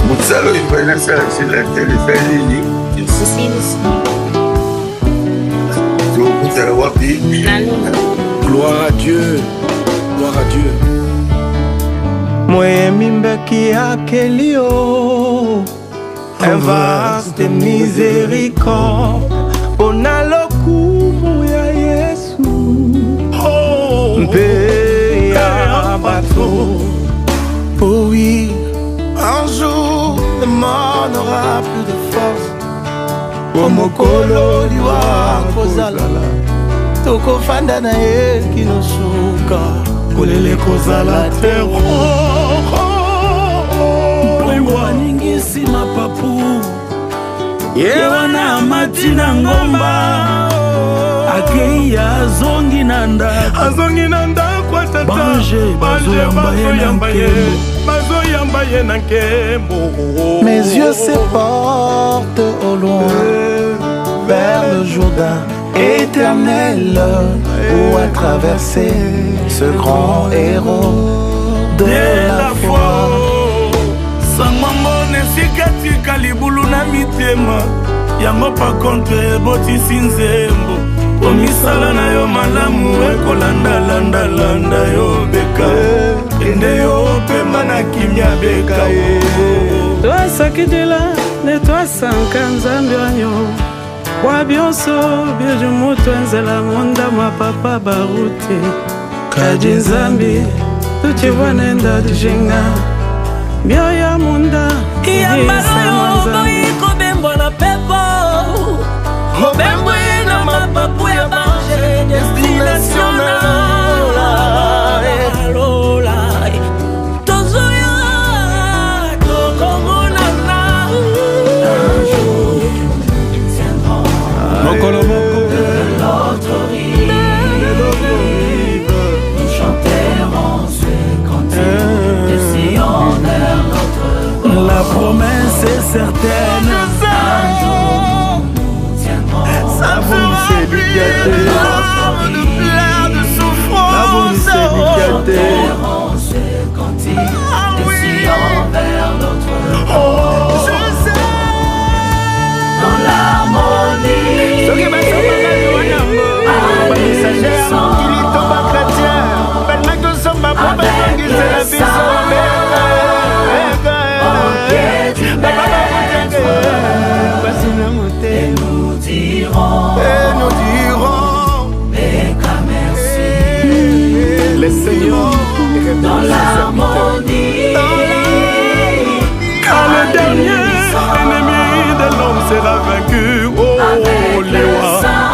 Mosala oyo fai nasala sur la terre esali nini? Osilisi. Tokutana wapi? Na lola. Gloire à Dieu, gloire à Dieu. Moyemi mbeki akelio un vaste miséricorde mpona lokumu ya Yesu mpe ya bato. Oh oui, un jour le mort n'aura plus de force. Po mokolo liwa kozala, tokofanda na ye kino suka, kolela ekozala te. Mpongo aningisi mapapu, ye wana amati na ngomba, akei azongi na ndako, azongi na ndako ya tata. Banje bazoyamba ye na nkembo. Bazoyamba ye na nkembo. Mes yeux se portent au loin vers le Jourdain éternel où a traversé ce grand héros de la foi. Sango mona esika tika libulu na mitema yango, par contre ebotisi nzembo po misala na yo malamu ekolandalandalanda yo. Beka kende, yo pema na kimia, beka ye. Twasakidila ne twasanka Nzambi wanyo bwa byonso bidi mutwenzela munda mwa papa Baruti. Kadi Nzambi, tutshivua nenda dijinga mioyo ya munda. Yambala oyo oboyi kobembwa na pepo, obembwi na mapapu ya banje, destination na lola. Tozoya, tokomonana. Mokolo moko. Nous chanterons ce cantique de Sion vers notre La promesse est certaine. Un jour nous tiendrons. Ça fera plus de larmes, de pleurs, de souffrance. Chanterons ce cantique de Sion vers notre Je sais. Dans l'harmonie. Soki basombaka liwa yango bamessager mokili to bachrétien balingaki tosomba po bazongisela biso. Au pied du maître, Pasi na motema. nous dirons, Et nous dirons, Beka merci. Le Seigneur est Dans revenu ses serviteurs. l'harmonie. Car le dernier ennemi de l'homme sera vaincu. Oh, Avec le liwa. sang,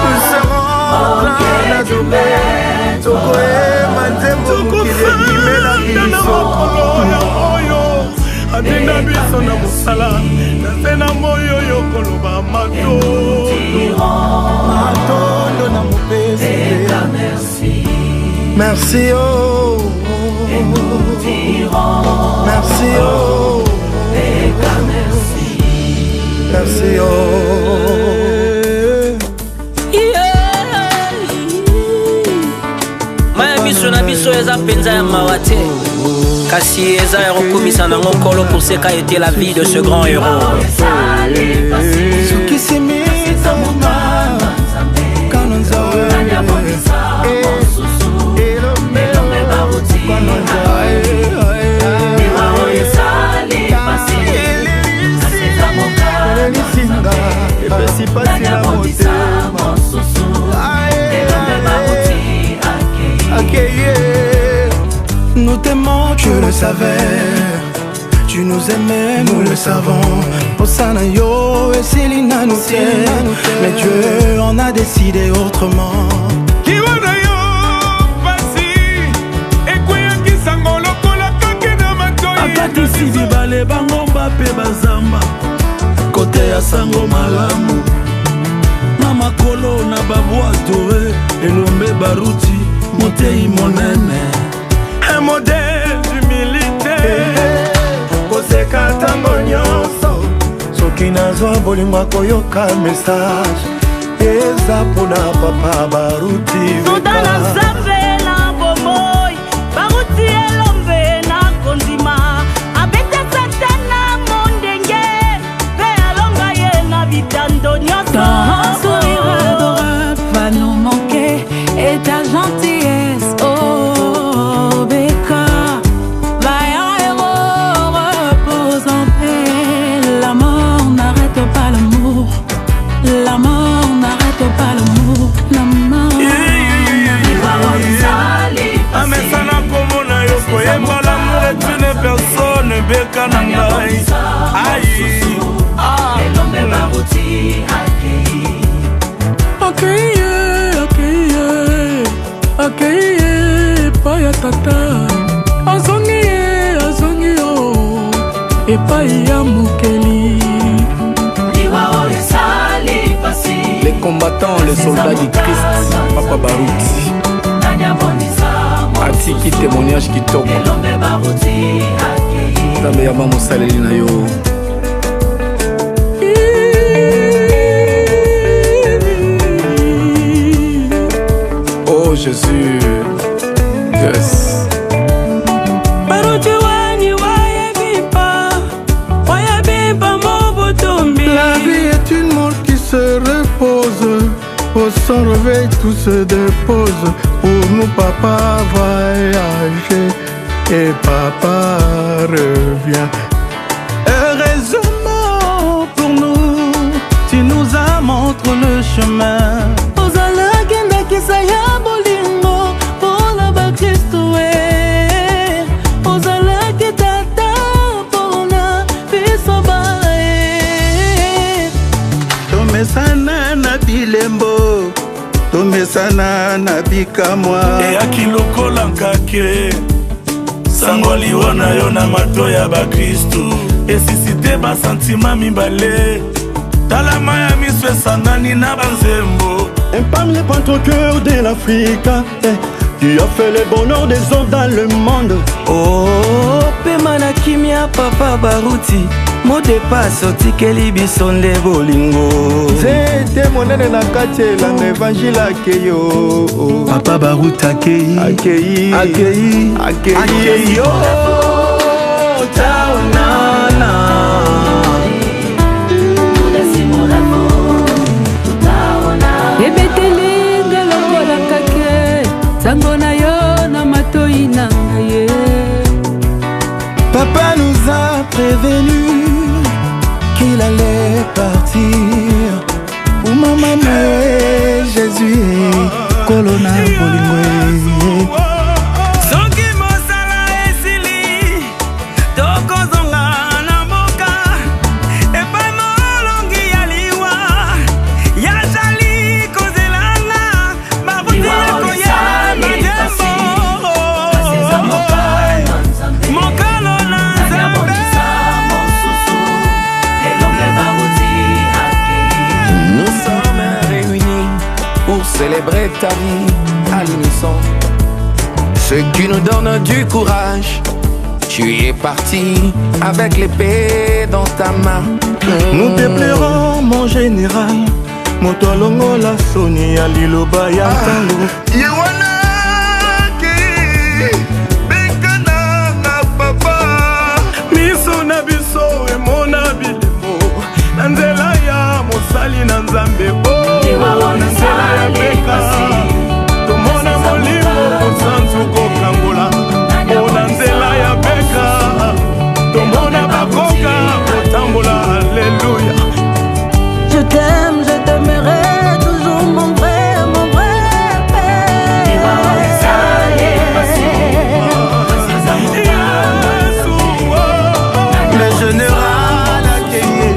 nous serons au pied du maître. Tokoyemba nzembo mokili ebimela Tokofanda na biso. makolo ya oyo atinda biso na mosala na nse na moi oyo, koloba matondo. Matondo na mopesi. Beka merci. Merci oh. Nous dirons, Merci oh. Beka merci. Merci oh. Yeah. Mai ya miso na biso eza mpenza ya mawa te, kasi eza ya kokumisa nango Nkolo pour ce qu'a été la vie de ce grand héros. Sukisi mitamoma kano nzawe. Elombe kano nzawe. Elelisinga, epesi pasi na motema. Akeye. Nous t'aimons, tu le savais. Tu nous aimais, nous le savons. Osana yo, esili nanu te. Mais Dieu en a décidé autrement. Liwa na yo pasi ekweyaki sango lokola kake na matoi. Akatisi bibale, bangomba mpe bazamba, kote ya sango malamu na makolo na babwato e elombe Baruti, motei monene. Un modèle d'humilité. Koseka ntango nyonso. Soki nazwa bolingo akoyoka message eza mpona papa Baruti. Soda na Nzambe na bomoi, Baruti elombe na kondima. Rebeka na ngai. Ai. Elombe Baruti akei. Akei ye, akei ye, akei ye epai ya tata. Azongi ye, azongi yo epai ya mokeli. Liwa oyo esali pasi. Les combattants, les soldats du Christ, Papa Baruti. Nani abondisa Atiki témoignage kitoko. Elombe Baruti akei. Nzambe yamba mosaleli na yo. Oh Jésus. Yes. Baruti wanyi wayebimpa, wayebimpa mu butumbi. La vie est une mort qui se repose. Au son réveil, tout se dépose. Pour nous, papa voyager et papa revient. Heureusement pour nous, tu nous as montré le chemin. Ozalaki ndakisa ya bolingo mpona bakristu e, ozalaki tata mpona biso bana e. Tomesana na bilembo, tomesana na bikamwa. Eyaki lokola nkake sango liwa na yo na mato ya bakristu esisi te basantima mibale talama ya miso esangani na banzembo. Parmi les pointes au cœur de l'Afrique, eh, tu as fait le bonheur des hommes dans le monde. Oh, pema na kimia papa Baruti, mot de passe otikeli biso nde bolingo. Nzete monene na kati ya elanga, evangile akeyo. Papa Baruti akei. Akei. Akei. Akei. Akei yo. Taonana. Ebetelinga lokola kake sango na yo na matoi na ngai ye. Papa nous a prévenu qu'il allait partir. Umama me Jésus kolona bolingo e. Soki mosala esili, tokozonga na mboka epai molongi ya liwa yazali kozelanga. Baruti yakoya na nzembo mokolo na Nzambe. Nous sommes réunis pour célébrer ta vie à l'unisson. Ce qui nous donne du courage. Tu es parti avec l'épée dans ta main. Nous te pleurons, mon général. Moto alongola soni ya liloba ya ntango. Ye wana akei, bekana na papa. Miso na biso emona bilembo na nzela ya mosali na Nzambe o na nzela ya beka tomona molimo mosantu kokangola o na nzela ya beka tomona bakoka kotambola aleluya. Je t'aime, je t'aimerai toujours, mon vrai père. Le général akei.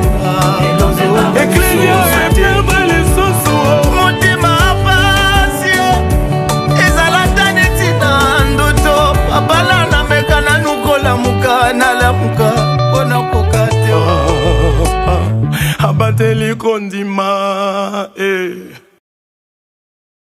Eklesia eperdre lisusu. Motema pasi ezala ta neti na ndoto papa na nameka nanu kolamuka nalamuka mpona koka te. Abateli kondima eh.